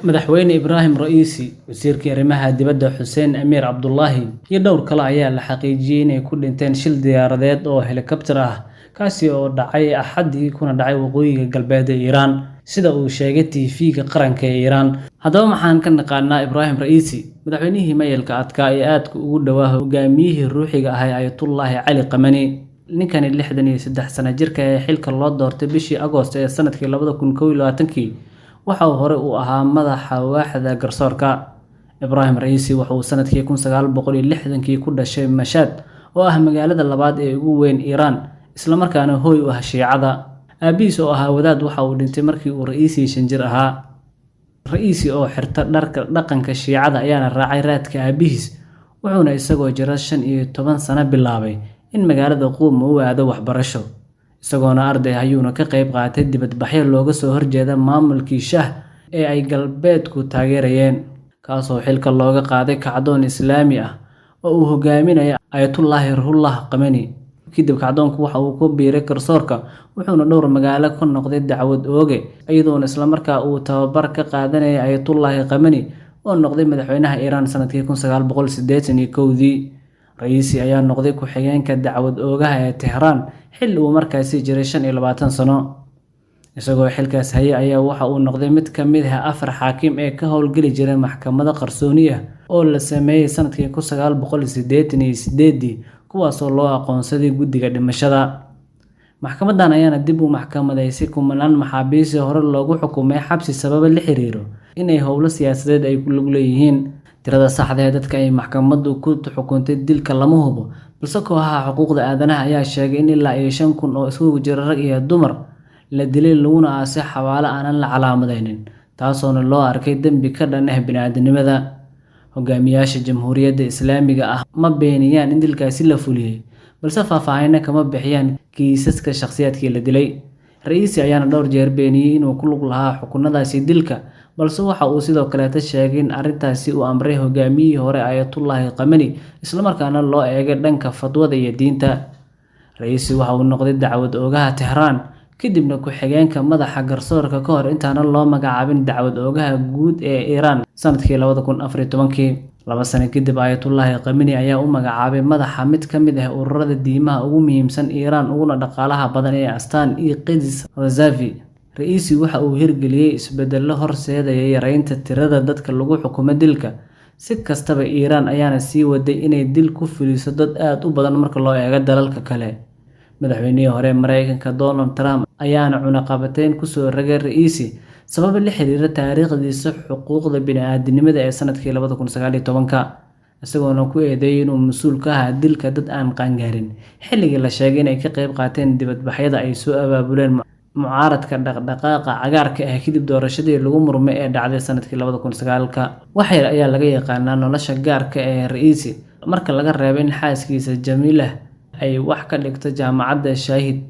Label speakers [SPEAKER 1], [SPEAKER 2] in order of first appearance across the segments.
[SPEAKER 1] Madaxweyne Ibraahim Raisi, wasiirkii arrimaha dibadda Xuseen Amiir Cabdullaahi, iyo dhowr kale ayaa la xaqiijiyay inay ku dhinteen shil diyaaradeed oo helikabtar ah, kaasi oo dhacay Axaddii kuna dhacay waqooyiga galbeed ee Iiraan, sida uu sheegay TV-ga qaranka ee Iiraan. Haddaba maxaan ka naqaanaa Ibraahim Raisi, madaxweynihii mayalka adkaa ee aadka ugu dhowaa hogaamiyihii ruuxiga ahaa Ayatullaahi Cali Khamenei? Ninkani 63 sano jirka ee xilka loo doortay bishii Agoosto ee sanadkii 2021-kii waxa uu hore u ahaa madaxa waaxda garsoorka. Ibraahim Raisi waxa uu sanadkii 1960-kii ku dhashay Mashhad, oo ah magaalada labaad ee ugu weyn Iiraan, islamarkaana hooy u ah Shiicada. Aabihiis oo ahaa wadaad waxa uu dhintay markii uu Raisi 5 jir ahaa. Raisi oo xirta dharka dhaqanka Shiicada ayaana raacay raadka aabihiis, wuxuuna isagoo jira 15 sano bilaabay in magaalada Qum uu aado waxbarasho. Isagoona arday ayuuna ka qayb qaatay dibadbaxyo looga soo horjeeda maamulkii Shaah ee ay galbeedku taageerayeen, kaasoo xilka looga qaaday kacdoon Islaami ah oo uu hogaaminayay Ayatullaahi Ruhollah Khomeini. Kadib kacdoonku waxa uu ku biiray garsoorka, wuxuuna dhowr magaalo ka noqday dacwad ooge, iyadoona islamarkaa uu tababar ka qaadanayay Ayatullaahi Khamenei oo noqday madaxweynaha Iiraan sanadkii 1981-dii. Raisi ayaa noqday ku-xigeenka dacwad oogaha ee Tehraan xilli uu markaasi jiray 25 sano. Isagoo xilkaas hayay ayaa waxa uu noqday mid ka mid ah afar xaakim ee ka howlgeli jiray maxkamado qarsooni ah oo la sameeyay sanadkii 1988-dii, kuwaasoo loo aqoonsaday guddiga dhimashada. Maxkamadan ayaana dib u maxkamadaysay kumanaan maxaabiis hore loogu xukumay xabsi sababo la xiriira inay howlo siyaasadeed ay ku lug leeyihiin. Tirada saxda ee dadka ay maxkamaddu ku xukuntay dilka lama hubo, balse kooxaha xuquuqda aadanaha ayaa sheegay in ilaa iyo 5,000 oo isugu jira rag iyo dumar la dilay laguna aasay xabaalo aanan la calaamadeynin, taasoona loo arkay dembi ka dhan ah bini'aadantinimada. Hogaamiyaasha Jamhuuriyadda Islaamiga ah ma beeniyaan in dilkaasi la fuliyay, balse faahfaahin kama bixiyaan kiisaska shakhsiyaadkii la dilay. Raisi ayaana dhowr jeer beeniyay inuu ku lug lahaa xukunnadaasi dilka, balse waxa uu sidoo kaleeta sheegay in arrintaasi uu amray hogaamiyihii hore Ayatullaahi Khamenei, islamarkaana loo eegay dhanka fatwada iyo diinta. Raisi waxa uu noqday dacwad oogaha Tehraan, kadibna ku-xigeenka madaxa garsoorka ka hor intaanan loo magacaabin dacwad oogaha guud ee Iiraan sanadkii 2014-kii. 2 sano kadib, Ayatullaahi Khamenei ayaa u magacaabay madaxa mid ka mid ah ururada diimaha ugu muhiimsan Iiraan uguna dhaqaalaha badan ee Astaan e Quds Razavi. Raisi waxa uu hirgeliyay isbeddello horseedaya yareynta tirada dadka lagu xukumo dilka. Si kastaba, Iiraan ayaana sii waday inay dil ku fuliso dad aad u badan marka loo eego dalalka kale. Madaxweynihii hore ee Mareykanka Donald Trump ayaana cunaqabatayn ku soo rogay Raisi sababo la xiriira taariikhdiisa xuquuqda bini'aadantinimada ee sanadkii 2019-ka, isagoona ku eedeeyay inuu mas'uul ka ahaa dilka dad aan qaangaarin xilligii la sheegay inay ka qayb qaateen dibadbaxyada ay soo abaabuleen mucaaradka dhaqdhaqaaqa cagaarka ah kadib doorashadii lagu murmay ee dhacday sanadkii 2009-ka. Wax yar ayaa laga yaqaanaa nolosha gaarka ah ee Raisi, marka laga reebo in xaaskiisa Jamilah ay wax ka dhigto jaamacadda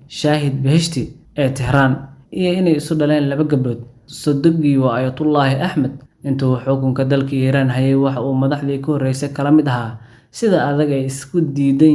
[SPEAKER 1] Shaahid Beheshti ee Tehraan, iyo inay isu dhaleen laba gabdhood, Sodogii waa Ayatullaahi Axmed. Inta uu xukunka dalka Iiraan hayay, waxa uu madaxdii ka horreysay kala mid ahaa sida adag ay isku diidan